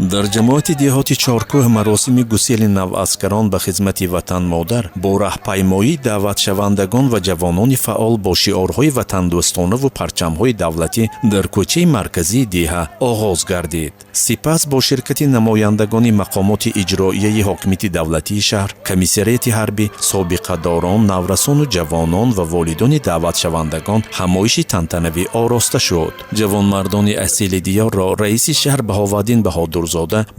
Дар ҷамоати деҳоти Чоркӯҳ маросими гусели наваскарон ба хизмати ватанмодар бо раҳпаймоӣ даъватшавандагон ва ҷавонони фаъол бо шиорҳои ватандӯстонаву парчамҳои давлатӣ дар кӯчаи марказии деҳа оғоз гардид. Сипас бо ширкати намояндагони мақомоти иҷроияи ҳокимияти давлатии шаҳр, комиссариати ҳарбӣ, собиқадорон, наврасону ҷавонон ва волидони даъватшавандагон ҳамоиши тантанавӣ ороста шуд. Ҷавонмардони асили диёрро раиси шаҳр Баҳоваддин Баҳодурзода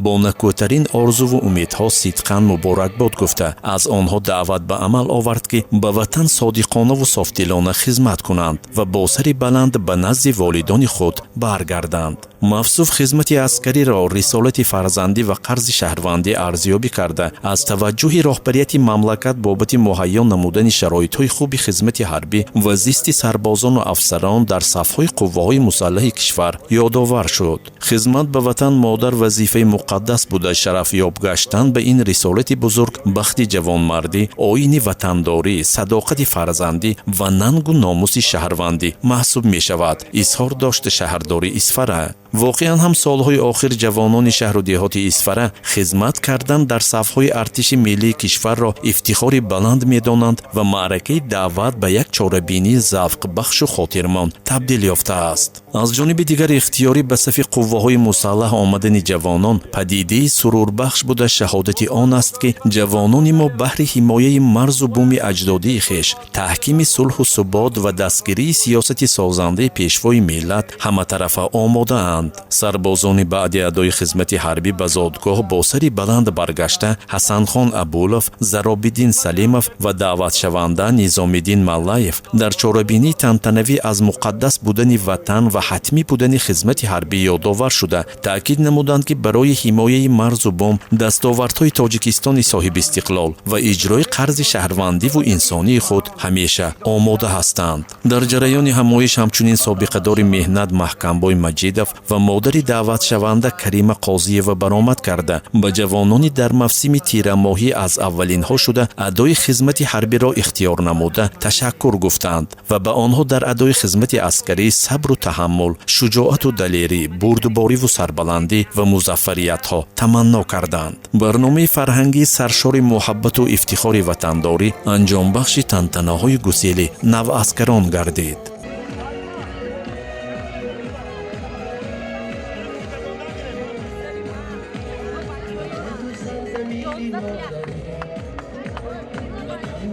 бо накӯтарин орзуву умедҳо сидқан муборакбод гуфта, аз онҳо даъват ба амал овард, ки ба ватан содиқонаву софдилона хизмат кунанд ва бо сари баланд ба назди волидони худ баргарданд. Мавсуф хизмати аскариро рисолати фарзандӣ ва қарзи шаҳрвандӣ арзёбӣ карда, аз таваҷҷӯҳи роҳбарияти мамлакат бобати муҳайё намудани шароитҳои хуби хизмати ҳарбӣ ва зисти сарбозону афсарон дар сафҳои қувваҳои мусаллаҳи кишвар ёдовар шуд. Хизмат ба ватан модар вазифаи муқаддас буда, шарафёб гаштан ба ин рисолати бузург бахти ҷавонмардӣ, оини ватандорӣ, садоқати фарзандӣ ва нангу номуси шаҳрвандӣ маҳсуб мешавад, изҳор дошт шаҳрдори Исфара. Воқеан ҳам, солҳои охир ҷавонони шаҳру деҳоти Исфара хизмат кардан дар сафҳои артиши миллии кишварро ифтихори баланд медонанд ва маъракаи даъват ба як чорабинии завқбахшу хотирмон табдил ёфтааст. Аз ҷониби дигар, ихтиёрӣ ба сафи қувваҳои мусаллаҳ омадани ҷавонон падидаи сурурбахш буда, шаҳодати он аст, ки ҷавонони мо баҳри ҳимояи марзу буми аҷдодии хеш, таҳкими сулҳу субот ва дастгирии сиёсати созандаи пешвои миллат ҳаматарафа омодаанд. Сарбозони баъди адои хизмати ҳарбӣ ба зодгоҳ бо сари баланд баргашта Ҳасанхон Абулов, Заробиддин Салимов ва даъватшаванда Низомиддин Маллаев дар чорабинии тантанавӣ аз муқаддас будани ватан ва ҳатмӣ будани хизмати ҳарбӣ ёдовар шуда, таъкид намуданд, ки барои ҳимояи марзу бум, дастовардҳои Тоҷикистони соҳибистиқлол ва иҷрои қарзи шаҳрвандиву инсонии худ ҳамеша омода ҳастанд. Дар ҷараёни ҳамоиш ҳамчунин собиқадори меҳнат Маҳкамбой Маҷидов ва модари даъватшаванда Карима Қозиева баромад карда, ба ҷавонони дар мавсими тирамоҳӣ аз аввалинҳо шуда адои хизмати ҳарбиро ихтиёр намуда ташаккур гуфтанд ва ба онҳо дар адои хизмати аскарӣ сабру таҳаммул, шуҷоату далерӣ, бурдубориву сарбаландӣ ва музаффариятҳо таманно карданд. Барномаи фарҳангии саршори муҳаббату ифтихори ватандорӣ анҷомбахши тантанаҳои гусели наваскарон гардид.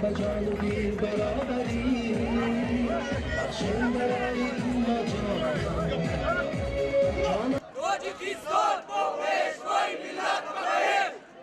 Ба ҷону дил баробарӣ бахшем барои